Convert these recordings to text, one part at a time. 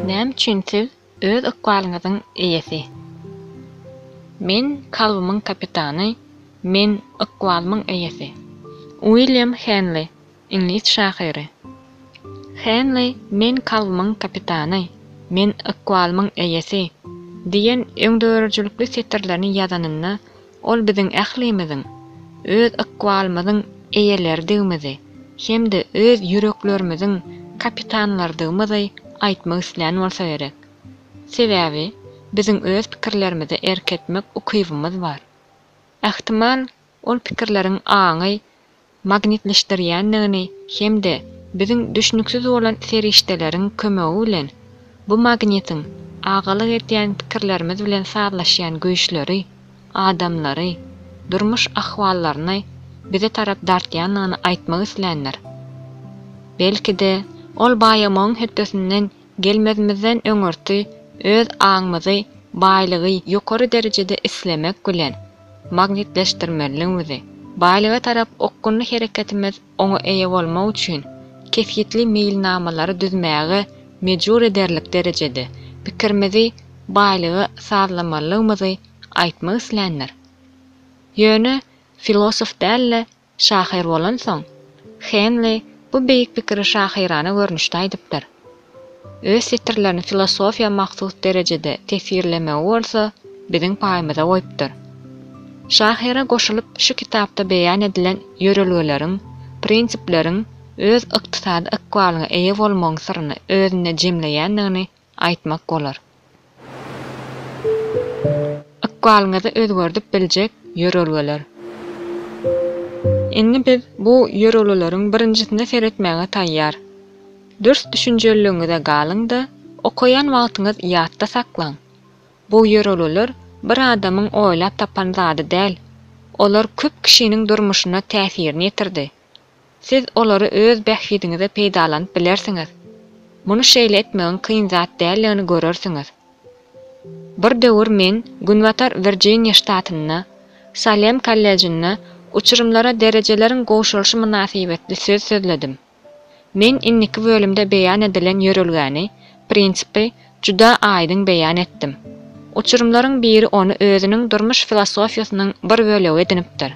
Näme üçin siz öz ykbalyňyzyň eýesi? Men kalbymyň kapitany, men ykbalymyň eýesi. Uilýam Henli, iňlis şahyry. Henli Men kalbymyň kapitany, men ykbalymyň eýesi diýen öňdörüjilikli setirlerini ýazanynda ol biziň ählimiziň öz ykbalymyzyň eýeleridigimizi hem-de öz ýüreklerimiziň kapitanlarydygymyzy aýtmak islän bolsa gerek. Sebäbi biziň öz pikirlerimize erk etmek ukybymyz bar. Ähtimal, ol pikirleriň aňy magnitleşdirýändigini hem-de biziň düşnüksiz bolan serişdeleriň kömegi bilen bu magnitiň agalyk edýän pikirlerimiz bilen sazlaşýan güýçleri, adamlary, durmuş ahwallaryny bize tarap dartýandygyny aýtmak isländir. Belki-de, ol baýamagyň hötdesinden gelmezimizden öňürti öz aňymyzy baýlygy ýokary derejede islemek bilen magnitleşdirmelidigimizi, baýlyga tarap okgunly hereketimiz oňa eýe bolmak üçin kesgitli meýilnamalary düzmäge mejbur ederlik derejede pikirimizi baýlyga sazlamalydygymyzy aýtmak isländir. Ýöne filosof däl-de, Şahyr bolansoň, Henli bu beýik pikiri şahyrana görnüşde aýdypdyr. Öz setirlerini filosofiýa mahsus derejede teswirlemegi bolsa biziň paýymyza goýupdyr. Şahyra goşulyp şu kitapda beýan edilen ýörelgeleriň, prinsipleriň öz ykdysady ykbalyňa eýe bolmagyň syryny özünde jemleýändigini aýtmak bolar. Ykbalyňyzy özgerdip biljek ýörelgeler. Indi biz bu ýörelgeleriň birinjisine seretmäge taýýar. Dürs düşünjeliligiňize galyň-da, okaýan wagtyňyz ýatda saklaň. Bu ýörelgeler bir adamyň oýlap tapan zady däl. Olar köp kişiniň durmuşyna täsirini ýetirdi. Siz olary öz bähbidiňize peýdalanyp bilersiňiz. Muny şeýle etmegiň kyn zat däldigini görersiňiz. Bir döwür men Günbatar Wirjiniýa ştatynda, Salem kollejinde uçurymlara derejeleriň gowşurylyşy mynasybetli söz sözledim. Men indiki bölümde beýan edilen ýörelgäni, prinsipi, juda aýdyň beýan etdim. Uçurymlaryň biri ony özüniň durmuş filosofiýasynyň bir bölegi edinipdir.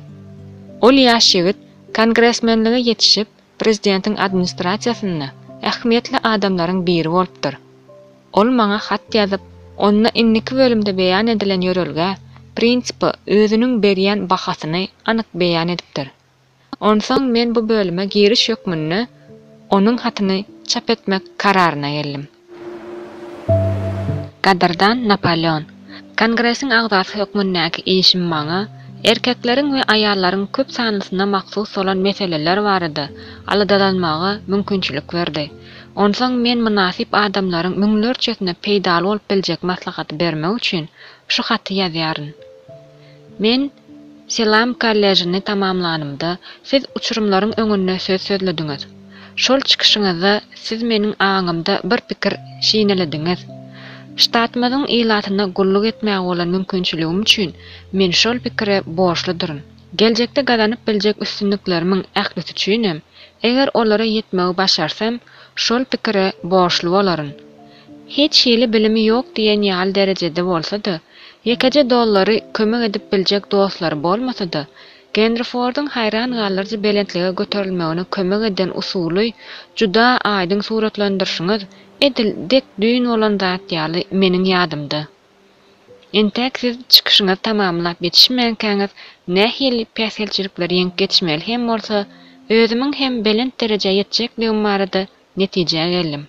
Ol ýaş ýigit Kongresmenlige ýetişip, prezidentiň administrasiýasynda ähmiýetli adamlaryň biri bolupdyr. Ol maňa hat ýazyp, onda indiki bölümde beýan edilen ýörelgä, prinsipe özüniň berýän bahasyny anyk beýan edipdir. Onsoň men bu bölüme giriş hökmünde onuň hatyny çap etmek kararyna geldim. Gadyrdan Napoleon! Kongresiň agzasy hökmündäki işim maňa erkekleriň we aýallaryň köp sanlysyna mahsus bolan meseleler barada aladalanmaga mümkinçilik berdi. Onsoň men mynasyp adamlaryň müňlerçesine peýdaly bolup biljek maslahaty bermek üçin şu haty ýazýaryn. Men Selam kolležini tamamlanymda, siz uçurymlaryň öňünde söz sözlediňiz. Şol çykyşyňyzda siz meniň aňymda bir pikir şinelediňiz. Ştatymyzyň ilatyna gulluk etmäge bolan mümkinçiligim üçin men şol pikire borçludyryn. Geljekde gazanyp biljek üstünliklerimiň ählisi üçinem, eger olara ýetmegi başarsam, şol pikire borçly bolaryn. Hiç hili bilimi ýok diýen ýaly derejede bolsa-da, Ýekeje dollary kömek edip biljek dostlary bolmasa-da, Genri Forduň haýran galdyryjy belentlige göterilmegine kömek eden usuly juda aýdyň suratlandyryşyňyz edil dek düýn bolan zat ýaly meniň ýadymda. Entäk siz çykyşyňyzy tamamlap ýetişmänkäňiz nähili päsgelçilikleri ýeňip geçmeli hem bolsa, özümiň hem belent derejä ýetjekligim barada netijä geldim.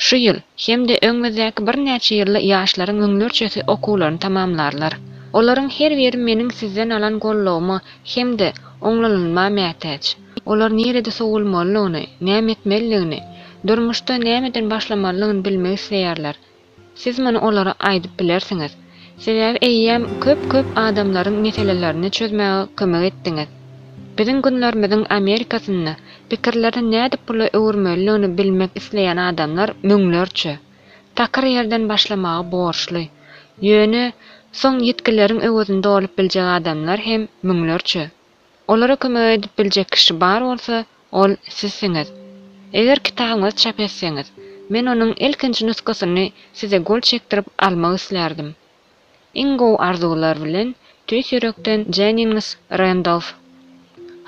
Şu ýyl hem-de öňümizdäki birnäçe ýylda ýaşlaryň müňlerçesi okuwlaryny tamamlarlar. Olaryň her biri meniň sizden alan goldawyma hem-de oňlanylma mätäç. Olar nirede sowulmalydygyny, näme etmelidigini, durmuşda nämeden başlamalydygyny bilmek isleýärler. Siz muny olara aýdyp bilersiňiz. Sebäbi eýýäm köp-köp adamlaryň meselelerini çözmäge kömek etdiňiz. Biziň günlerimiziň Amerikasynda pikirlerini nädip pula öwürmelidigini bilmek isleýän adamlar müňlerçe. Takyr ýerden başlamaga borçly. Ýöne soň ýitgileriň öwezini dolup biljek adamlar hem müňlerçe. Olara kömek edip biljek kişi bar bolsa, ol sizsiňiz. Eger kitabyňyzy çap etseňiz. Men onuň ilkinji nusgasyny size gol çekdirip almak islärdim. Iň gowy arzuwlar bilen, tüýs ýürekden Jennings Rendolf.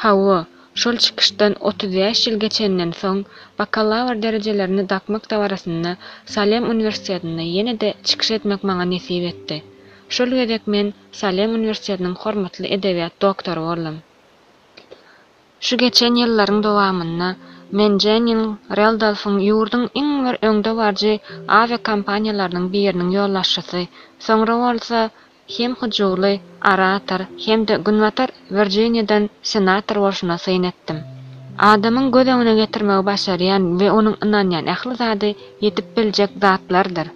Hawa, şol çykyşdan 35 ýyl geçenden soň, bakalawr derejelerini dakmak dabarasynda Salem uniwersitetinde ýene-de çykyş etmek maňa nesip etdi. Şol gezek men Salem uniwersitetiniň hormatly edebiýat doktory boldum. Şu geçen ýyllaryň dowamynda men Jenning Rendolfyň ýurduň iň bir öňdebaryjy awiakompaniýalarynyň biriniň ýolbaşçysy, soňra bolsa hem hyjuwly orator, hem-de Günbatar Wirjiniýadan senator bolşuna syn etdim. Adamyň göz öňüne getirmegi başarýan we onuň ynanýan ähli zady ýetip biljek zatlardyr.